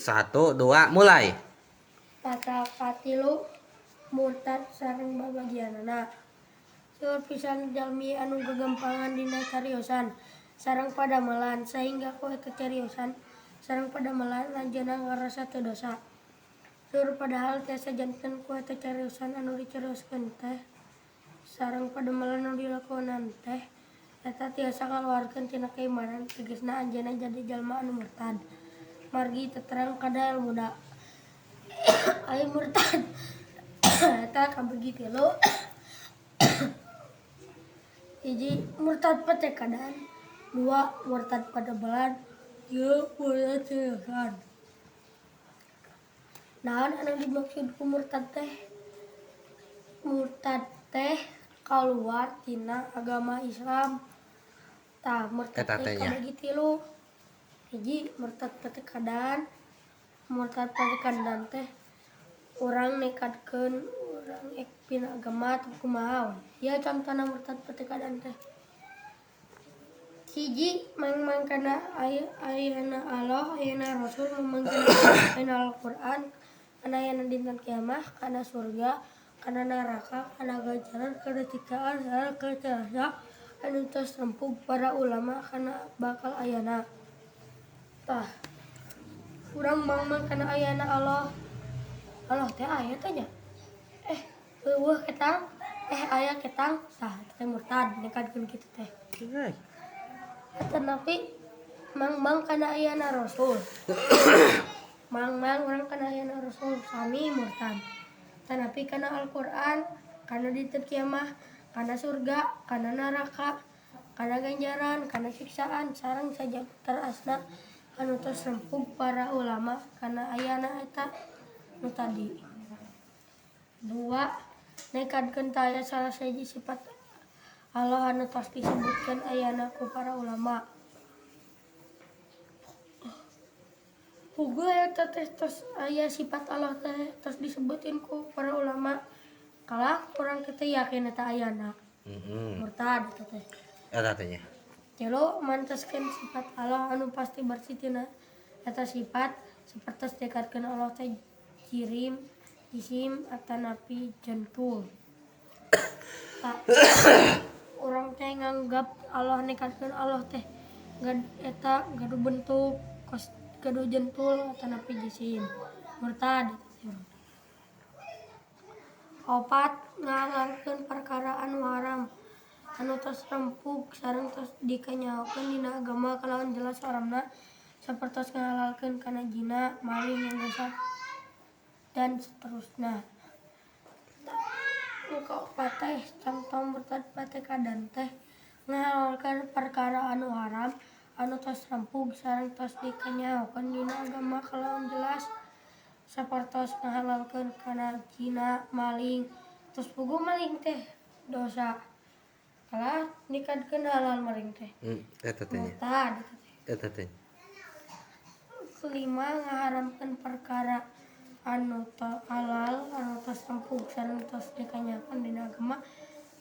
Satu, dua, mulai. Pasal katilu, murtad sareng babagianana. Seueur pisan jalmi anu gagampangan dina cariosan sareng padamelan sahingga ku eta cariosan sareng padamelan anjeunna ngarasa teu dosa. Seueur padahal tiasa janten ku eta cariosan anu dicarioskeun teh sareng padamelan anu dilakonan teh eta tiasa ngaluarkeun tina kaimanan, tegasna anjeunna jadi jalma anu murtad margi teu terang kana elmuna. Ari murtad eta kabagi tilu: hiji, murtad patekadan, dua, murtad padamelan, tilu, murtad cariosan. Naon anu dimaksud ku murtad teh? Murtad teh kaluar tina agama Islam. Tah, murtad Eta teh teh nya. Kabagi tilu: hiji, murtad patekadan. Murtad patekadan teh urang nekadkeun urang ek pindah agama atau kumaha we. Ieu contona murtad patekadan teh: hiji, mangmang kana ayana Allah, ayana Rasul, mangmang kana ayana Al-Qur'an, kana ayana dinten kiamah, kana surga, kana neraka, kana ganjaran, kana siksaan, sareng kana anu tos rempug para ulama kana bakal ayana. Tah, urang mangmang kana ayana Allah. Allah teh aya teh nya, eh euweuh ketang, eh aya ketang. Tah, eta teh murtad nekadkeun kitu teh. Atanapi mangmang kana ayana Rasul, mangmang urang kana ayana Rasul, sami murtad. Tanapi kana Al-Qur'an, kana dinten kiamah, kana surga, kana neraka, kana ganjaran, kana siksaan, sareng saterasna anu tos rempug para ulama kana ayana eta nu tadi. Dua, nekadkeun teu aya salah sahiji sifat Allah anu tos disebutkeun ayana ku para ulama. Puguh eta teh tos aya sifat Allah teh tos disebutkeun ku para ulama, kalah urang teh teu yakin eta ayana. Murtad eta teh. Eta teh nya. Tilu, manteskeun sifat Allah anu pasti bersih tina eta sifat, sapertos nekadkeun Allah teh jirim, jisim, atanapi jentul. Tah, urang teh nganggap Allah, nekadkeun Allah teh eta gaduh bentuk kos gaduh jentul atanapi jisim, murtad eta teh urang. Opat, ngahalalkeun perkara anu haram anu tos rempug sareng tos dikanyahokeun dina agama kalawan jelas haramna, sapertos ngahalalkeun kana zina, maling, ngagosok, dan seterusna. Nu kaopat teh, conto murtad patekadan teh ngahalalkeun perkara anu haram anu tos rempug sareng tos dikanyahokeun dina agama kalawan jelas, sapertos ngahalalkeun kana zina, maling. Tos puguh maling teh dosa, kalah nekadkeun halal maling teh. Eta teh nya. Murtad eta teh. Eta teh. Kelima, ngaharamkeun perkara anu halal anu tos rempug sareng tos dikanyahokeun dina agama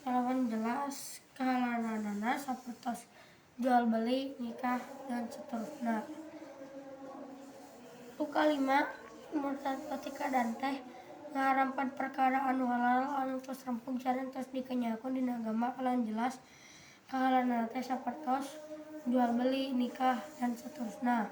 kalawan jelas kahalalanana, sapertos jual beli, nikah, dan seterusna. Nu kalima, murtad patekadan teh ngaharamkeun perkara anu halal anu tos rempug sareng tos dikanyahokeun dina agama kalawan jelas kahalalanana teh, sapertos jual beli, nikah, dan seterusna.